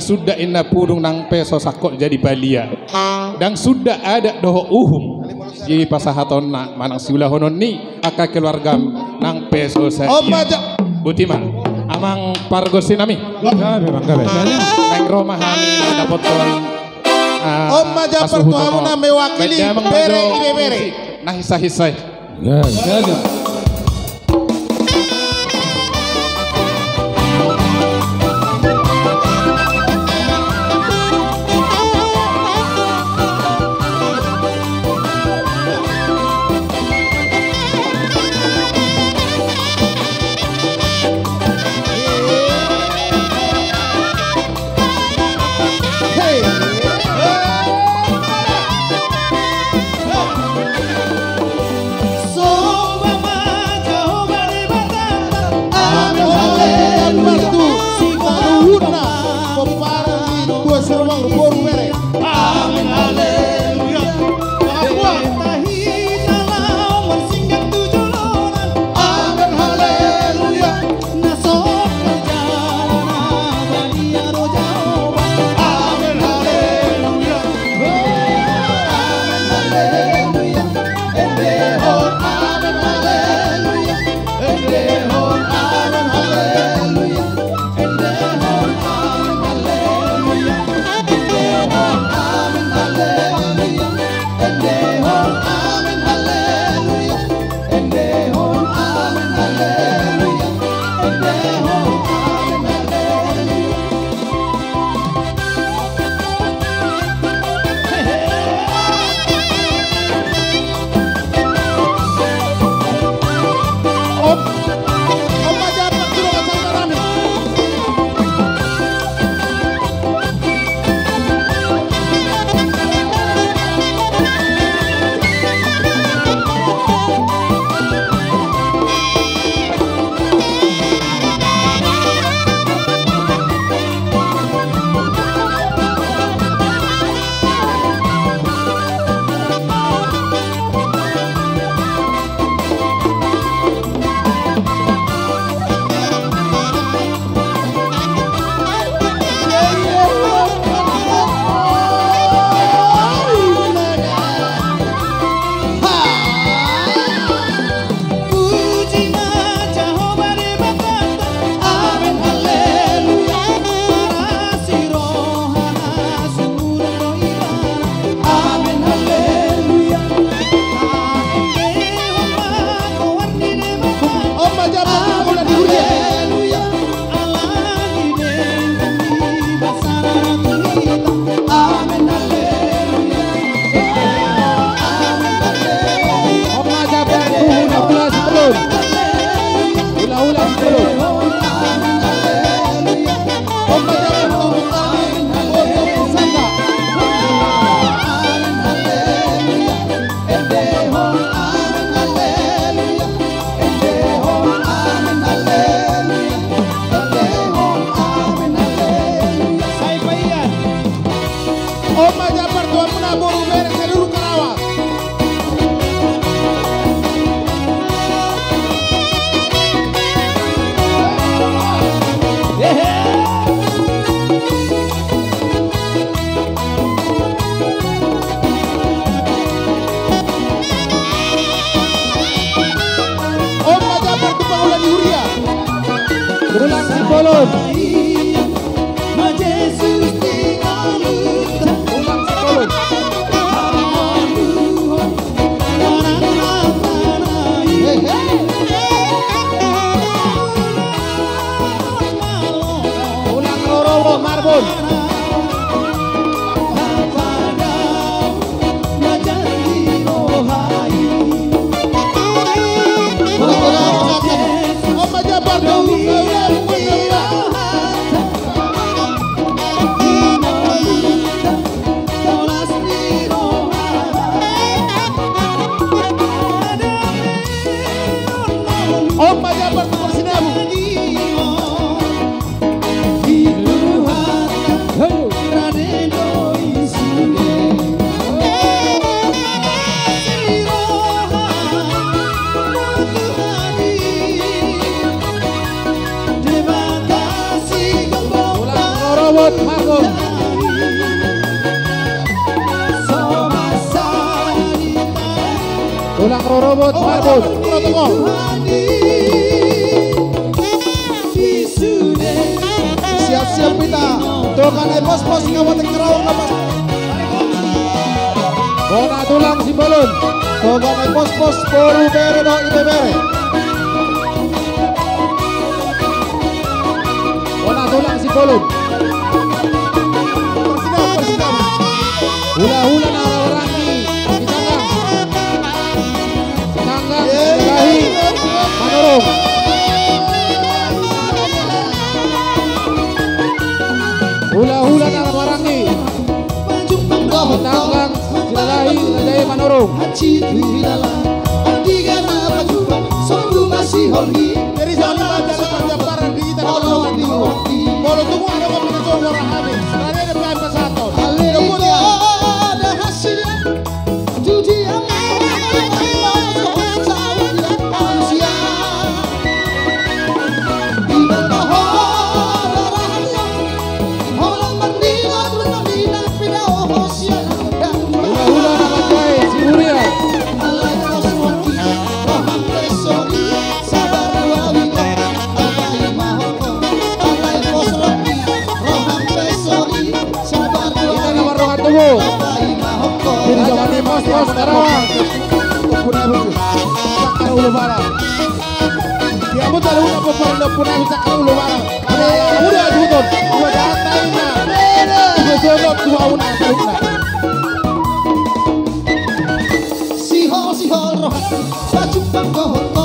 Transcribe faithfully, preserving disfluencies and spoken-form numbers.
Suda inna pudung nang pe so sangkot jadi balia. Ndang suda adat dohot uhum dipasahatonna manang siulahononna angka keluargam nang pe so sadia. Boti ma amang pargonsi nami. Gabe, Bang, gabe. Naeng ro ma hami mandapothon, ah, on ma jambar tu hamuna mewakili bere, ibebere. Na hisa-hisa i. Gabe. Amen, haleluya. Martu, saluhutna pomparan ni dua sirumang boru bere. Amen, haleluya. Amen, haleluya. Amen, haleluya. Amen, haleluya. Endehon, amen, haleluya. Endehon, amen, haleluya. Endehon, amen, haleluya. Endehon, amen, haleluya. Endehon, amen, haleluya. Endehon, amen, haleluya. Endehon, amen, haleluya. Amen, haleluya. Amen, haleluya. Amen, haleluya. Amen, haleluya. Amen, haleluya. Amen, haleluya. On ma jambar tu hamuna boru bere seluruh Karawang. On ma jambar tu pangula ni huria. Tulang Sipolon. Tulang Sipolon. Tulang Rorobot Marbun. On ma jambar tu Porsinabo. Tulang Rorobot Marbun. Tulang rorobot, marbun. Siap-siap hita. Toga na i pospos, Kabupaten Karawang na pas. Bona tulang Simbolon. Toga na i pospos, boru, bere dohot ibebere. Bona tulang Simbolon. Hula-hula na marhahamaranggi, Sitanggang. Sitanggang, Sitalahi, Manurung. Hula-hula na marhahamaranggi. Sitanggang, Sitalahi, Raja i, Manurung. Jadi, sahali ma jala parjamparan di hita na marhahamaranggi. Molo tung adong pinacoba hami, rade do pe pasahaton. Hula-hula na manjae, si Huria. Hita na mardongan tubu. Jadi, Raja i, pospos Karawang. Sakar ulu bala. Dia pun selalu nak berpondok pun aku sakar ulu bala. Ada, ada, ada, ada, ada. Dua jata ini. Dua jata, dua una, dua una. Sihol, sihol roha, pajumpang dohot ho.